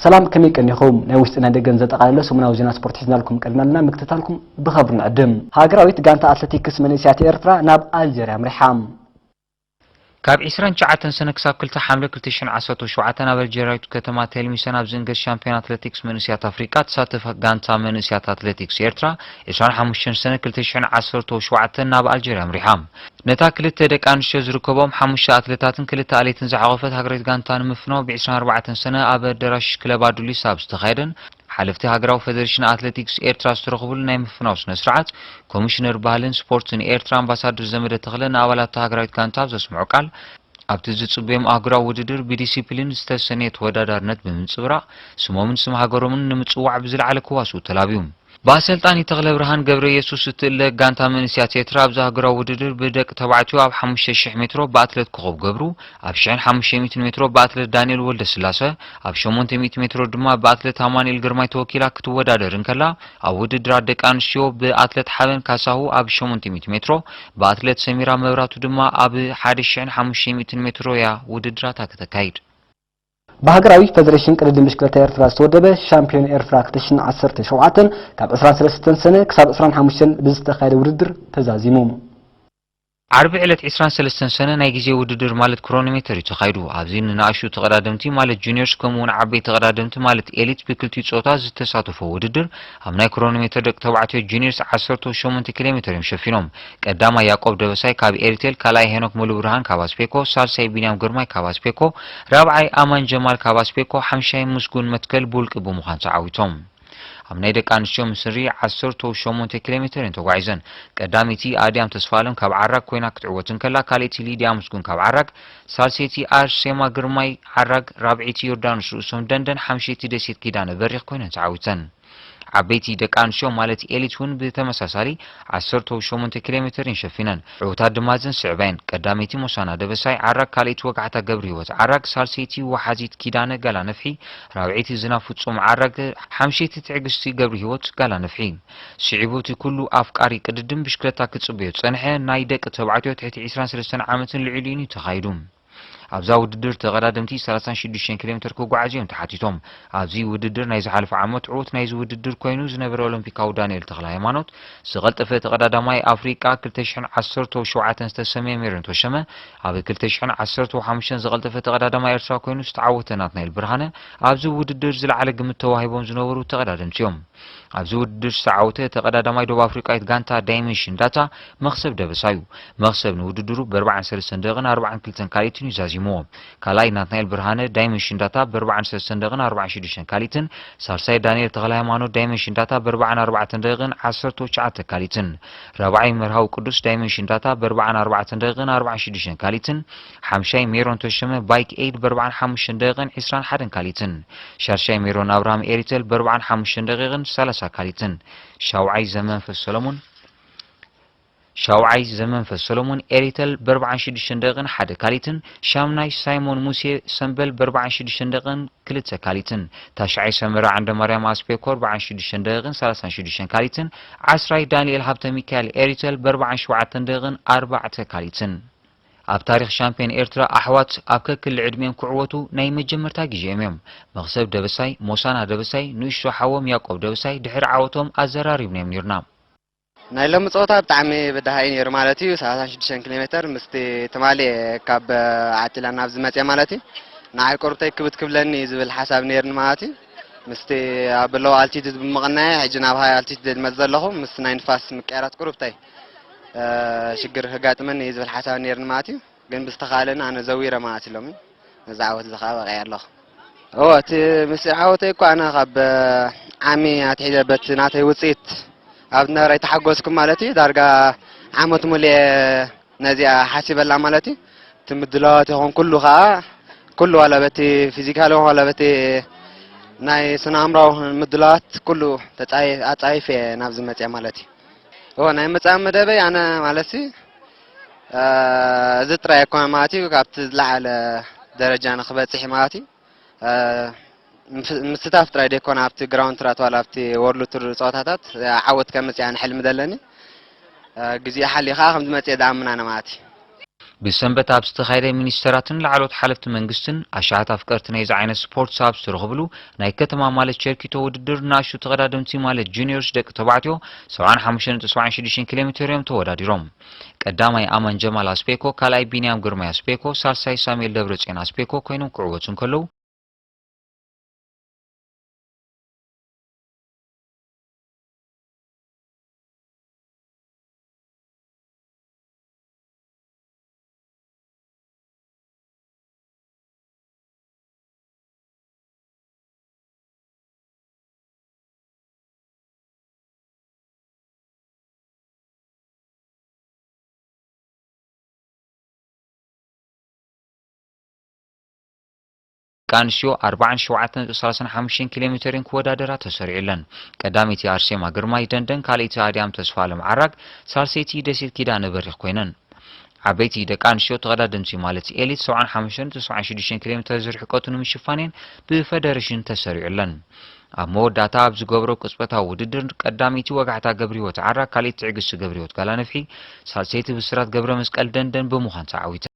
ሰላም፣ ከመይ ቀኒኹም? ናይ ውሽጥን ናይ ደገን ዘጠቓለለ ሰሙናዊ ዜና ስፖርት ሒዝናልኩም ቀሪብና ኣለና። ምክትታልኩም ብኸብሪ ንዕድም። ሃገራዊት ጋንታ ኣትሌቲክስ መንእሰያት ኤርትራ ናብ ኣልጀርያ ኣምሪሓ። ካብ ዕስራን ትሽዓተን ሰነ ክሳብ ክልተ ሓምለ ክልተ ሽሕን ዓሰርተ ሸውዓተን ኣብ ኣልጀርያዊት ከተማ ቴልሚሰን ኣብ ዝእንገድ ሻምፒዮን ኣትሌቲክስ መንእሰያት ኣፍሪቃ ትሳተፍ ጋንታ መንእሰያት ኣትሌቲክስ ኤርትራ ዕስራን ሓሙሽተን ሰነ ክልተ ሽሕን ዓሰርተ ሸውዓተን ናብ ኣልጀርያ ኣምሪሓ። ነታ ክልተ ደቂ ኣንስትዮ ዝርከቦም ሓሙሽተ ኣትሌታትን ክልተ ኣለይትን ዝሓቖፈት ሃገራዊት ጋንታ ንምፍናው ብ ዕስራን ኣርባዕተን ሰነ ኣብ ኣዳራሽ ክለብ ኣዱሊስ ኣብ ዝተኻየደን ሓለፍቲ ሃገራዊ ፌደሬሽን ኣትሌቲክስ ኤርትራ ዝተረኽቡሉ ናይ ምፍናው ስነ ስርዓት፣ ኮሚሽነር ባህልን ስፖርትን ኤርትራ ኣምባሳደር ዘመደ ተኽለ ንኣባላት እታ ሃገራዊት ጋንታ ኣብ ዘስምዖ ቃል፣ ኣብቲ ዝጽበዮም ኣህጉራዊ ውድድር ብዲሲፕሊን ዝተሰነየ ተወዳዳርነት ብምንጽብራቕ፣ ስሞምን ስም ሃገሮምን ንምጽዋዕ ብዝለዓለ ክዋስኡ ተላብዩ። ብኣሰልጣኒ ተኽለብርሃን ገብረየሱስ እትእለ ጋንታ መንእሰያት ኤርትራ ኣብዚ ኣህጉራዊ ውድድር ብደቂ ተባዕትዮ ኣብ ሓሙሽተ ሽሕ ሜትሮ ብኣትሌት ኮኾብ ገብሩ፣ ኣብ ሽሕን ሓሙሽተ ሚእትን ሜትሮ ብኣትሌት ዳንኤል ወልደስላሰ፣ ኣብ ሸሞንተ ሚእቲ ሜትሮ ድማ ብኣትሌት ኣማኑኤል ግርማይ ተወኪላ ክትወዳደር እንከላ፣ ኣብ ውድድራት ደቂ ኣንስትዮ ብኣትሌት ሓበን ካሳሁ ኣብ ሸሞንተ ሚእቲ ሜትሮ፣ ብኣትሌት ሰሚራ መብራቱ ድማ ኣብ ሓደ ሽሕን ሓሙሽተ ሚእትን ሜትሮ እያ ውድድራታ ከተካይድ። ብሃገራዊ ፈደሬሽን ቅድድም ብሽክለታ ኤርትራ ዝተወደበ ሻምፒዮን ኤርትራ ክልተ ሽሕን ዓሰርተ ሸውዓተን ካብ ዕስራን ሰለስተን ሰነ ክሳብ ዕስራን ሓሙሽተን ብዝተኻየደ ውድድር ተዛዚሙ። ዓርቢ ዕለት ዕስራን ሰለስተን ሰነ ናይ ግዜ ውድድር ማለት ክሮኖሜተር እዩ ተኻይዱ። ኣብዚ ንንኣሽቱ ተቐዳደምቲ ማለት ጁኒየርስ ከምኡ እውን ዓበይቲ ተቐዳደምቲ ማለት ኤሊት ብክልቲኡ ጾታ ዝተሳተፎ ውድድር ኣብ ናይ ክሮኖሜተር ደቂ ተባዕትዮ ጁኒየርስ ዓሰርተ ሸሞንተ ኪሎ ሜተር እዮም ሸፊኖም። ቀዳማይ ያቆብ ደበሳይ ካብ ኤሪቴል፣ ካልኣይ ሄኖክ ሙሉብርሃን ካብ ኣስፔኮ፣ ሳልሳይ ቢንያም ግርማይ ካብ ኣስፔኮ፣ ራብዓይ ኣማን ጀማል ካብ ኣስፔኮ፣ ሓምሻይ ምስጉን መትከል ብውልቂ ብምዃን ተዓዊቶም። ኣብ ናይ ደቂ ኣንስትዮ ምስሪ ዓሰርተ ሸሞንተ ኪሎ ሜተር እየን ተጓዒዘን። ቀዳመይቲ ኣድያም ተስፋኣለም ካብ ዓራግ ኮይና ክትዕወት እንከላ፣ ካልኣይቲ ሊድያ ምስጉን ካብ ዓራግ፣ ሳልሰይቲ ኣርሴማ ግርማይ ዓራግ፣ ራብዐይቲ ዮርዳኖስ ርእሶም ደንደን፣ ሓምሸይቲ ደሴት ኪዳነ በሪኽ ኮይነን ተዓዊተን። ዓበይቲ ደቂ ኣንስትዮ ማለት ኤሊት እውን ብተመሳሳሊ ዓሰርተ ሸሞንተ ኪሎ ሜተር እየን ሸፊነን። ዕውታት ድማ እዘን ዝስዕባ እየን። ቀዳመይቲ ሞሳና ደበሳይ ዓራግ፣ ካልኣይቲ ወጋሕታ ገብረህይወት ዓራግ፣ ሳልሰይቲ ወሓዚት ኪዳነ ጋላ ነፍሒ፣ ራብዐይቲ ዝናብ ፍጹም ዓራግ፣ ሓምሸይቲ ትዕግስቲ ገብረህይወት ጋላ ነፍሒ። ስዒቡ እቲ ኩሉ ኣፍቃሪ ቅድድም ብሽክለታ ክጽበዮ ዝጸንሐ ናይ ደቂ ተባዕትዮ ትሕቲ ዕስራን ሰለስተን ዓመትን ልዕሊኡን እዩ ተኻይዱ። ኣብዛ ውድድር ተቐዳደምቲ ሰላሳን ሽዱሽተን ኪሎ ሜተር ክጓዓዙ እዮም ተሓቲቶም። ኣብዚ ውድድር ናይ ዝሓለፈ ዓመት ዕዉት ናይዚ ውድድር ኮይኑ ዝነበረ ኦሎምፒካዊ ዳንኤል ተኽለ ሃይማኖት፣ ዝቐልጠፈ ተቐዳዳማይ ኣፍሪቃ ክልተ ሽሕን ዓሰርተ ሸውዓተን ዝተሰመየ ሜሮን ተሸመ፣ ኣብ ክልተ ሽሕን ዓሰርተ ሓሙሽተን ዝቐልጠፈ ተቐዳዳማይ ኤርትራ ኮይኑ ዝተዓወተ ናትናኤል ብርሃነ፣ ኣብዚ ውድድር ዝለዓለ ግምት ተዋሂቦም ዝነበሩ ተቐዳደምቲ እዮም። ኣብዚ ውድድር ዝተዓወተ ተቐዳዳማይ ደቡብ ኣፍሪቃዊት ጋንታ ዳይመንሽን ዳታ መኽሰብ ደበሳ እዩ። መኽሰብ ንውድድሩ ብኣርባዓን ሰለስተን ደቂቕን ኣርባዓን ክልተን ካልኢትን እዩ ዛዚምዎ። ካልኣይ ናትናኤል ብርሃነ ዳይመንሽን ዳታ ብኣርባዓን ሰለስተን ደቂቕን ኣርባዓን ሽዱሽተን ካልኢትን፣ ሳልሳይ ዳንኤል ተኽለሃይማኖት ዳይመንሽን ዳታ ብኣርባዓን ኣርባዕተን ደቂቕን ዓሰርተ ትሽዓተ ካልኢትን፣ ራብዓይ መርሃዊ ቅዱስ ዳይመንሽን ዳታ ብኣርባዓን ኣርባዕተን ደቂቕን ኣርባዓን ሽዱሽተን ካልኢትን፣ ሓምሻይ ሜሮን ተሸመ ባይክ ኤይድ ብኣርባዓን ሓሙሽተን ደቂቕን ዕስራን ሓደን ካልኢትን፣ ሻድሻይ ሜሮን ኣብርሃም ኤሪተል ብኣርባዓን ሓሙሽተን ደቂቕን ሰላሳ ካልኢትን፣ ሻውዓይ ዘመንፈስ ሰሎሞን፣ ሻውዓይ ዘመንፈስ ሰሎሞን ኤሪተል ብኣርባዓን ሽዱሽተን ደቂቕን ሓደ ካልኢትን፣ ሻምናይ ሳይሞን ሙሴ ሰምበል ብኣርባዓን ሽዱሽተን ደቂቕን ክልተ ካልኢትን፣ ታሽዓይ ሰመራ ዓንደማርያም ኣስፔኮ ኣርባዓን ሽዱሽተን ደቂቕን ሰላሳን ሽዱሽተን ካልኢትን፣ ዓስራይ ዳንኤል ሃብተ ሚካኤል ኤሪተል ብኣርባዓን ሸውዓተን ደቂቕን ኣርባዕተ ካልኢትን። ኣብ ታሪኽ ሻምፒዮን ኤርትራ ኣሕዋት ኣብ ከክሊ ዕድሜኦም ክዕወቱ ናይ መጀመርታ ግዜኦም እዮም። መኽሰብ ደበሳይ፣ ሞሳና ደበሳይ፣ ንእሽቶ ሓዎም ያቆብ ደበሳይ ድሕሪ ዓወቶም ኣዘራሪብናዮም ኔርና። ናይ ሎሚ ጸወታ ብጣዕሚ በዳሂ እዩ ነይሩ ማለት እዩ። ሰላሳን ሽዱሽተን ኪሎ ሜተር ምስቲ ትማሊ ካብ ዓቲላ ናብ ዝመጽእ ማለት እዩ። ንዓይ ቁርብተይ ክብት ክብለኒ እዩ ዝብል ሓሳብ ነይርኒ ማለት እዩ። ምስቲ ኣብ ሎው ኣልቲቱድ ብምቕናየ ሕጂ ናብ ሃይ ኣልቲቱድ ዝመጽእ ዘለኹ ምስ ናይ ንፋስ ምቅያራት ቁርብተይ እ፣ ሽግር ከጋጥመኒ እዩ ዝብል ሓሳብ ነይርኒ ማለት እዩ። ግን ብዝተኻእለኒ ኣነ ዘዊረ ማለት እዩ ሎሚ ነዚ ዓወት እዚ ከዓ በቒዐ ኣለኹ። እወ፣ እቲ ምስጢር ዓወተይ እኮ ኣነ ካብ ዓሚ ኣትሒዘ በቲ ናተይ ውፅኢት ኣብ ዝነበረ ኣይተሓጎስኩ ማለት እዩ። ዳርጋ ዓመት ሙሉእ እየ ነዚኣ ሓሲበላ ማለት እዩ። እቲ ምድላዋት ይኹን ኩሉ ከዓ፣ ኩሉ ዋላ በቲ ፊዚካል ይኹን ዋላ በቲ ናይ ስነ ኣእምራዊ ምድላዋት ኩሉ ተፃይ-፣ ኣፃይፈ እየ ናብዚ መፅአ ማለት እዩ። እወ፣ ናይ ምጻእ መደበይ ኣነ ማለትሲ፣ እ፣ እዚ ጥራይ ኣይኮነን ማለት እዩ፣ ካብቲ ዝለዓለ ደረጃ ንክበጽሕ ማለት እዩ። እ፣ ምፍ-፣ ምስታፍ ጥራይ ደይኮነ ኣብቲ ግራውንድ ትራክ ዋላ ኣብቲ ወርልድ ቱር ጸወታታት ዓወት ከምጽእ እያ ንሕልሚ ዘለኒ። እ፣ ግዜኡ ሓልዩ ከኣ ከም ዝመጽእ ዝኣምን ኣነ ማለት እዩ። ብሰንበት ኣብ ዝተኻየደ፣ ሚኒስተራትን ላዕለዎት ሓለፍቲ መንግስትን ኣሽሓት ኣፍቀርቲ ናይዚ ዓይነት ስፖርት ኣብ ዝተረኽብሉ ናይ ከተማ ማለት ቸርኪቶ ውድድር፣ ንኣሽቱ ተቐዳደምቲ ማለት ጁኒየርስ ደቂ ተባዕትዮ ሰብዓን ሓሙሽተን ነጥቢ ሰብዓን ሽዱሽተን ኪሎ ሜትር እዮም ተወዳዲሮም። ቀዳማይ ኣማን ጀማል ኣስፔኮ፣ ካልኣይ ቢንያም ግርማይ ኣስፔኮ፣ ሳልሳይ ሳሙኤል ደብረጽዮን ኣስፔኮ ኮይኖም ክዕወቱ እንከለዉ፣ ደቂ ኣንስትዮ ኣርባዓን ሸውዓተን ነጥቢ ሰላሳን ሓሙሽተን ኪሎ ሜተርን ክወዳደራ ተሰሪዑለን። ቀዳመይቲ ኣርሴማ ግርማይ ደንደን፣ ካልኣይቲ ኣድያም ተስፋኣለም ዓራግ፣ ሳልሰይቲ ደሴት ኪዳነ በሪኽ ኮይነን። ዓበይቲ ደቂ ኣንስትዮ ተቐዳደምቲ ማለት ኤሊት ሰብዓን ሓሙሽተን ነጥቢ ሰብዓን ሽዱሽተን ኪሎ ሜተር ዝርሕቀቱ ንምሽፋን እየን ብፈደረሽን ተሰሪዑለን። ኣብ መወዳእታ ኣብ ዝገብሮ ቅጽበታዊ ውድድር ቀዳመይቲ ወጋሕታ ገብረህይወት ዓራግ፣ ካልኣይቲ ትዕግስቲ ገብረህይወት ጋላነፍሒ፣ ሳልሰይቲ ብስራት ገብረመስቀል ደንደን ብምዃን ተዓዊተን።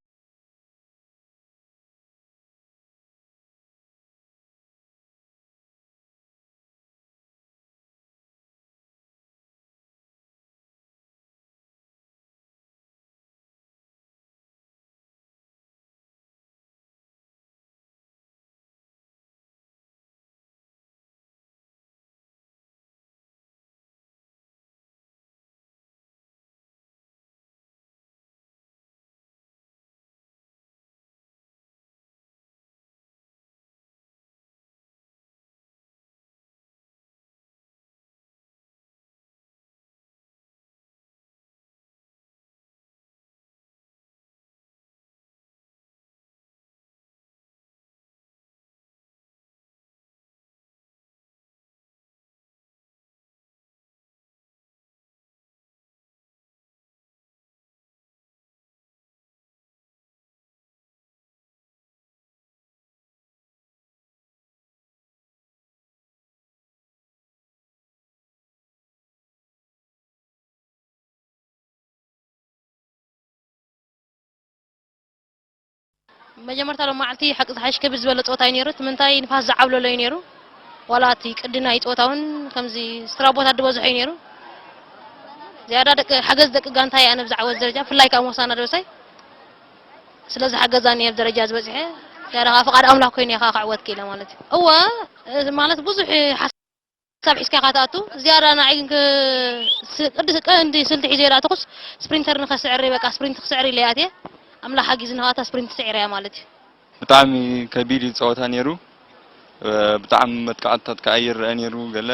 መጀመርታ ሎም መዓልቲ ሓቂ ዝሓሽ ከቢድ ዝበለ ፀወታ እዩ ነይሩ። እቲ ምንታይ ንፋስ ዝዓብለሎ እዩ ነይሩ። ዋላ እቲ ቅዲ ናይ ፀወታ እውን ከምዚ ስትራቦታት ዝበዝሖ እዩ ነይሩ። ዝያዳ ደቂ ሓገዝ ደቂ ጋንታ እየ ኣነ ብዛዕባ ደረጃ ብፍላይ ካብ ሞሳና ደበሳይ ስለ ዝሓገዛኒ እየ ኣብ ደረጃ ዝበፅሐ። ዝያዳ ከዓ ፍቓድ ኣምላኽ ኮይኑ እየ ከዓ ክዕወት ክኢለ ማለት እዩ። እወ፣ ማለት ብዙሕ ሓሳብ ሒዝካ ኢኻ ትኣቱ። ዝያዳ ንዓይ ግን ክ-፣ ስ-፣ ቅዲ ቀንዲ ስልቲ ሒዘ እየ ዝኣተኹስ ስፕሪንተር ንኸስዕር እየ፣ በቃ ስፕሪንት ክስዕር ኢለ እየ ኣትየ። ኣምላኽ ሓጊዙኒ ከዓ እታ ስፕሪንት ስዒረ እያ ማለት እዩ። ብጣዕሚ ከቢድ እዩ ጸወታ ነይሩ። እ፣ ብጣዕሚ መጥቃዕትታት ከዓ ይረአ ነይሩ። ገለ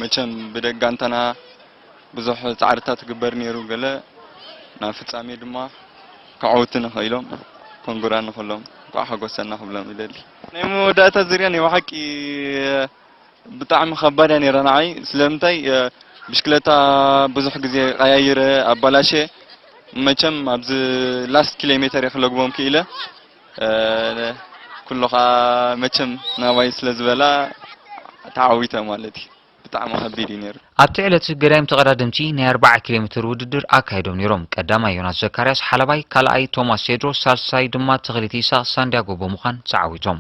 መቸም ብደጋንታና ብዙሕ ጻዕርታት ትግበር ነይሩ። ገለ ናብ ፍጻሜ ድማ ክዓወቱ ንኽኢሎም ኮንግራ ንኹሎም እንኳዕ ሓጎሰና ክብሎም ይደሊ። ናይ መወዳእታ ዙርያ ናይ ብሓቂ ብጣዕሚ ከባድ እያ ነይራ ንዓይ። ስለምንታይ፣ እ፣ ብሽክለታ ብዙሕ ግዜ ቀያይረ ኣባላሸ። መቸም ኣብዚ ላስት ኪሎ ሜተር እየ ክለግቦም ክኢለ። እ፣ ኩሉ ኸዓ መቸም ናባይ ስለ ዝበላ ተዓዊተ ማለት እዩ። ብጣዕሚ ከቢድ እዩ ነይሩ። ኣብቲ ዕለት ገዳይም ተቐዳደምቲ ናይ ኣርብዓ ኪሎ ሜተር ውድድር ኣካይዶም ነይሮም። ቀዳማይ ዮናስ ዘካርያስ ሓላባይ፣ ካልኣይ ቶማስ ቴድሮስ፣ ሳልሳይ ድማ ተኽሊት ይስሐቅ ሳንዲያጎ ብምዃን ተዓዊቶም።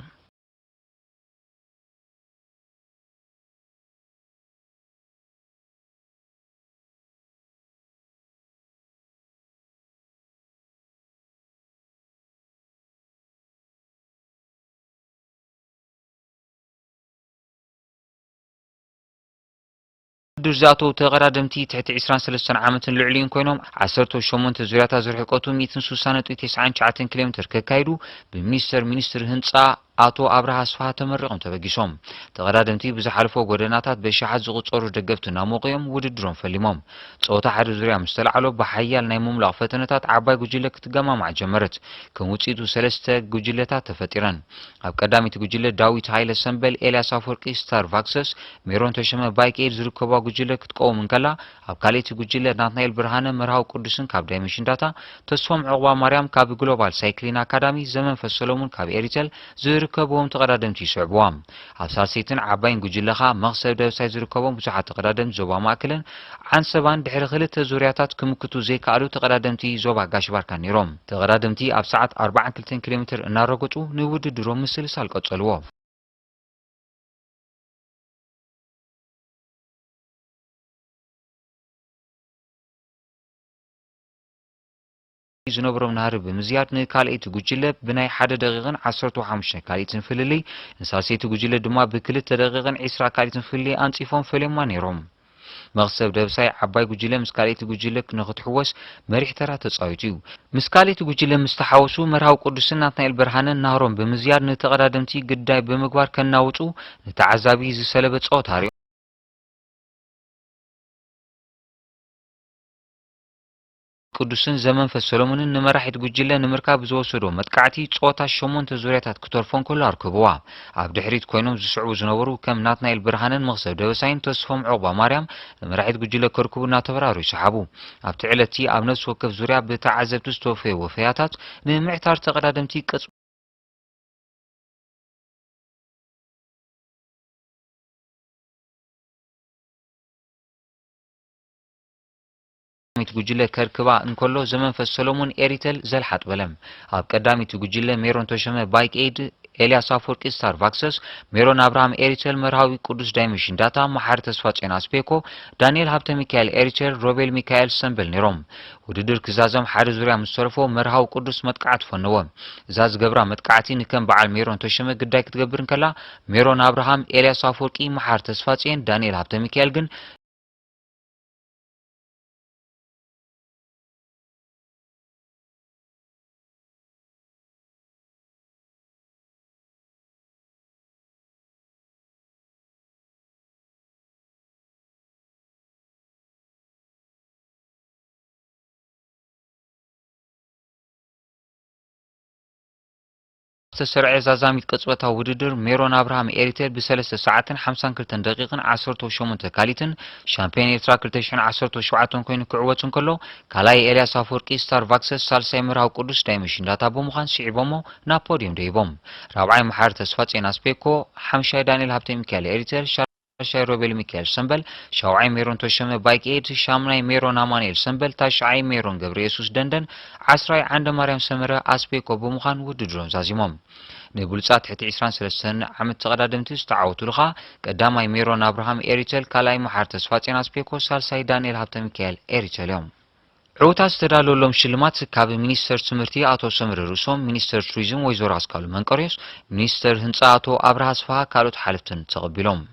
ውድድር ዝኣተዉ ተቐዳደምቲ ትሕቲ ዕስራን ሰለስተን ዓመትን ልዕሊኡን ኮይኖም፣ ዓሰርተ ሸሞንተ ዙርያታት ዝርሕቀቱ ሚእትን ስሳን ነጥቢ ተስዓን ትሽዓተን ኪሎ ሜትር ከካይዱ ብሚኒስተር ሚኒስትሪ ህንጻ ኣቶ ኣብርሃ ኣስፍሃ ተመሪቖም ተበጊሶም። ተቐዳደምቲ ብዝሓለፎ ጎደናታት በሽሓት ዝቑጸሩ ደገፍቲ እናሞቑ እዮም ውድድሮም ፈሊሞም። ጸወታ ሓደ ዙርያ ምስ ተላዕሎ ብሓያል ናይ ምምላቕ ፈተነታት ዓባይ ጉጅለ ክትገማማዕ ጀመረት። ከም ውጽኢቱ ሰለስተ ጉጅለታት ተፈጢረን። ኣብ ቀዳመይቲ ጉጅለ ዳዊት ሃይለ ሰምበል፣ ኤልያስ ኣፈወርቂ ስታር ቫክሰስ፣ ሜሮን ተሸመ ባይክ ኤድ ዝርከባ ጉጅለ ክትቀውም እንከላ፣ ኣብ ካልኣይቲ ጉጅለ ናትናኤል ብርሃነ መርሃዊ ቅዱስን ካብ ዳይመንሽን ዳታ፣ ተስፎም ዕቑባ ማርያም ካብ ግሎባል ሳይክሊን ኣካዳሚ፣ ዘመንፈስ ሰሎሙን ካብ ኤሪቴል ዝር ዝርከብዎም ተቐዳደምቲ ይስዕብዋ። ኣብ ሳልሰይትን ዓባይን ጉጅለ ኸኣ መኽሰብ ደበሳይ ዝርከቦም ብዙሓት ተቐዳደምቲ ዞባ ማእከልን ዓንሰባን ድሕሪ ክልተ ዙርያታት ክምክቱ ዘይከኣሉ ተቐዳደምቲ ዞባ ጋሽ ባርካን ነይሮም። ተቐዳደምቲ ኣብ ሰዓት ኣርባዓን ክልተን ኪሎ ሜትር እናረገጹ ንውድድሮም ምስልሳል ቀጸልዎ። ዝነበሮም ናህሪ ብምዝያድ ንካልኣይቲ ጉጅለ ብናይ ሓደ ደቂቕን ዓሰርተ ሓሙሽተ ካልኢትን ፍልልይ፣ ንሳልሰይቲ ጉጅለ ድማ ብክልተ ደቂቕን ዕስራ ካልኢትን ፍልልይ ኣንጺፎም ፈልዮማ ነይሮም። መኽሰብ ደብሳይ ዓባይ ጉጅለ ምስ ካልኣይቲ ጉጅለ ንኽትሕወስ መሪሕ ተራ ተጻዊቱ እዩ። ምስ ካልኣይቲ ጉጅለ ምስ ተሓወሱ መርሃዊ ቅዱስን ናትናኤል ብርሃነን ናህሮም ብምዝያድ ንተቐዳደምቲ ግዳይ ብምግባር ከናውጹ ንተዓዛቢ ዝሰለበ ጸወታ ኣርእዮም። ቅዱስን ዘመንፈስ ሰሎሞንን ንመራሒት ጉጅለ ንምርካብ ብዝወሰዶ መጥቃዕቲ ጸወታ ሸሞንተ ዙርያታት ክተርፎ እንከሎ ኣርክብዋ። ኣብ ድሕሪት ኮይኖም ዝስዕቡ ዝነበሩ ከም ናትናኤል ብርሃነን መኽሰብ ደበሳይን ተስፎም ዑቕባ ማርያም ንመራሒት ጉጅለ ከርክቡ እናተበራሩ ይሰሓቡ። ኣብቲ ዕለት'ቲ ኣብ ነፍሲ ወከፍ ዙርያ ብተዓዘብቲ ዝተወፈየ ወፈያታት ንምዕታር ተቐዳደምቲ ቅጽ ቀዳሚት ጉጅለ ከርክባ እንከሎ ዘመንፈስ ሰሎሞን ኤሪተል ዘልሓጥ በለ። ኣብ ቀዳሚት ጉጅለ ሜሮን ተሾመ ባይክ ኤድ፣ ኤልያስ ኣፈወርቂ ስታር ቫክሰስ፣ ሜሮን ኣብርሃም ኤሪተል፣ መርሃዊ ቅዱስ ዳይመሽን ዳታ፣ መሓሪ ተስፋጽዮን ኣስፔኮ፣ ዳንኤል ሃብተ ሚካኤል ኤሪተል፣ ሮቤል ሚካኤል ሰምበል ነይሮም። ውድድር ክዛዘም ሓደ ዙርያ ምስ ተረፎ መርሃዊ ቅዱስ መጥቃዕቲ ፈነወ። እዛ ዝገብራ መጥቃዕቲ ንከም በዓል ሜሮን ተሾመ ግዳይ ክትገብር እንከላ፣ ሜሮን ኣብርሃም፣ ኤልያስ ኣፈወርቂ፣ መሓሪ ተስፋጽዮን፣ ዳንኤል ሃብተ ሚካኤል ግን ዝተሰርዐ ዛዛሚት ቅጽበታዊ ውድድር ሜሮን ኣብርሃም ኤሪተል ብሰለስተ ሰዓትን ሓምሳን ክልተን ደቂቕን ዓሰርተ ሸሞንተ ካሊትን ሻምፒዮን ኤርትራ ክልተ ሽሕን ዓሰርተ ሸውዓተን ኮይኑ ክዕወት እንከሎ፣ ካልኣይ ኤልያስ ኣፈወርቂ ስታር ቫክሰስ፣ ሳልሳይ መርሃዊ ቅዱስ ዳይመሽን ዳታ ብምዃን ስዒቦሞ ናብ ፖድዮም ደይቦም። ራብዓይ መሓሪ ተስፋጽዮን ኣስፔኮ፣ ሓምሻይ ዳንኤል ሃብተ ሚካኤል ኤሪተል፣ ሻሻይ ሮቤል ሚካኤል ሰምበል፣ ሻውዓይ ሜሮን ተሾመ ባይክ ኤድ፣ ሻምናይ ሜሮን ኣማኑኤል ሰምበል፣ ታሽዓይ ሜሮን ገብረየሱስ ደንደን፣ ዓስራይ ዓንደ ማርያም ሰመረ ኣስፔኮ ብምዃን ውድድሮም ዛዚሞም። ንብሉጻት ትሕቲ ዕስራን ሰለስተን ዓመት ተቐዳደምቲ ዝተዓወቱሉ ኸኣ ቀዳማይ ሜሮን ኣብርሃም ኤሪተል፣ ካልኣይ መሓሪ ተስፋጽዮን ኣስፔኮ፣ ሳልሳይ ዳንኤል ሃብተ ሚካኤል ኤሪተል እዮም። ዕዉታት ዝተዳለወሎም ሽልማት ካብ ሚኒስተር ትምህርቲ ኣቶ ሰምረ ርእሶም፣ ሚኒስተር ቱሪዝም ወይዘሮ ኣስካሉ መንቀርዮስ፣ ሚኒስተር ህንጻ ኣቶ ኣብርሃ ኣስፍሃ ካልኦት ሓለፍትን ተቐቢሎም።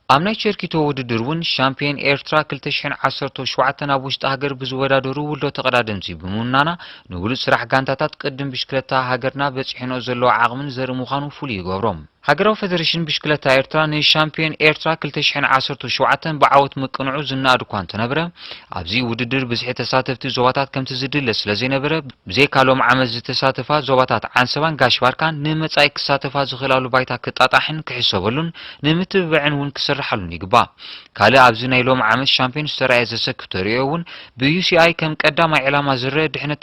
ኣብ ናይ ቸርኪቶ ውድድር እውን ሻምፒዮን ኤርትራ ክልተ ሽሕን ዓሰርተ ሸውዓተን ኣብ ውሽጢ ሃገር ብዝወዳደሩ ውልዶ ተቐዳደምቲ ብምውናና ንብሉጽ ስራሕ ጋንታታት ቅድም ብሽክለታ ሃገርና በጺሕንኦ ዘለዋ ዓቕምን ዘርኢ ምዃኑ ፍሉይ ይገብሮ። ሃገራዊ ፈደሬሽን ብሽክለታ ኤርትራ ንሻምፒዮን ኤርትራ ክልተ ሽሕን ዓሰርተ ሸውዓተን ብዓወት ምቅንዑ ዝነኣድ እኳ እንተነበረ፣ ኣብዚ ውድድር ብዝሒ ተሳተፍቲ ዞባታት ከምቲ ዝድለ ስለ ዘይነበረ፣ ብዘይካ ሎም ዓመት ዝተሳተፋ ዞባታት ዓንሰባን ጋሽ ባርካን ንመጻኢ ክሳተፋ ዝኽእላሉ ባይታ ክጣጣሕን ክሕሰበሉን ንምትብባዕን እውን ክስርሓሉን ይግባእ። ካልእ ኣብዚ ናይ ሎም ዓመት ሻምፒዮን ዝተራእየ ዘሰክፍ ተርእዮ እውን ብዩ ሲ ኣይ ከም ቀዳማይ ዕላማ ዝረአ ድሕነት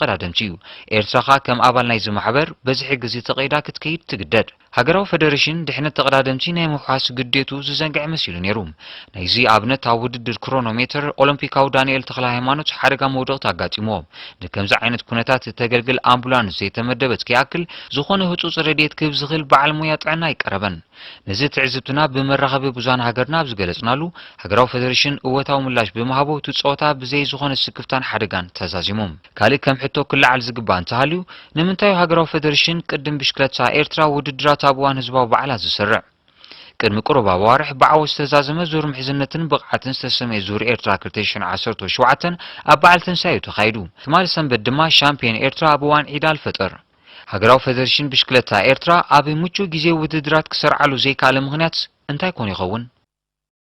ተቐዳደምቲ እዩ። ኤርትራ ኸኣ ከም ኣባል ናይዚ ማሕበር በዝሒ ግዜ ተቐይዳ ክትከይድ ትግደድ። ሃገራዊ ፈደሬሽን ድሕነት ተቐዳደምቲ ናይ ምውሓስ ግዴቱ ዝዘንግዐ መሲሉ ነይሩ። ናይዚ ኣብነት ኣብ ውድድር ክሮኖሜተር ኦሎምፒካዊ ዳንኤል ተኽለ ሃይማኖት ሓደጋ መውደቕቲ ኣጋጢምዎ። ንከምዚ ዓይነት ኩነታት እተገልግል ኣምቡላንስ ዘይተመደበት ከይኣክል ዝኾነ ህጹጽ ረድኤት ክህብ ዝኽእል በዓል ሞያ ጥዕና ኣይቀረበን። ነዚ ትዕዝብትና ብመራኸቢ ብዙሃን ሃገርና ኣብ ዝገለጽናሉ፣ ሃገራዊ ፈደሬሽን እወታዊ ምላሽ ብምሃቡ እቲ ጸወታ ብዘይ ዝኾነ ስክፍታን ሓደጋን ተዛዚሙ። ካልእ ከም ሕቶ ክለዓል ዝግባእ እንተሃልዩ፣ ንምንታይ እዩ ሃገራዊ ፈደሬሽን ቅድም ብሽክለታ ኤርትራ ውድድራት ኣብ እዋን ህዝባዊ በዓላት ዝሰርዕ? ቅድሚ ቁሩብ ኣዋርሕ ብዓወት ዝተዛዘመ ዙር ምሕዝነትን ብቕዓትን ዝተሰመየ ዙር ኤርትራ ክልተ ሽሕን ዓሰርተ ሸውዓተን ኣብ በዓል ትንሳኤ እዩ ተኻይዱ። ትማሊ ሰንበት ድማ ሻምፒዮን ኤርትራ ኣብ እዋን ዒድ ኣልፈጥር። ሃገራዊ ፈደሬሽን ብሽክለታ ኤርትራ ኣብ ምቹእ ግዜ ውድድራት ክሰርዓሉ ዘይከኣለ ምኽንያት እንታይ ኮን ይኸውን?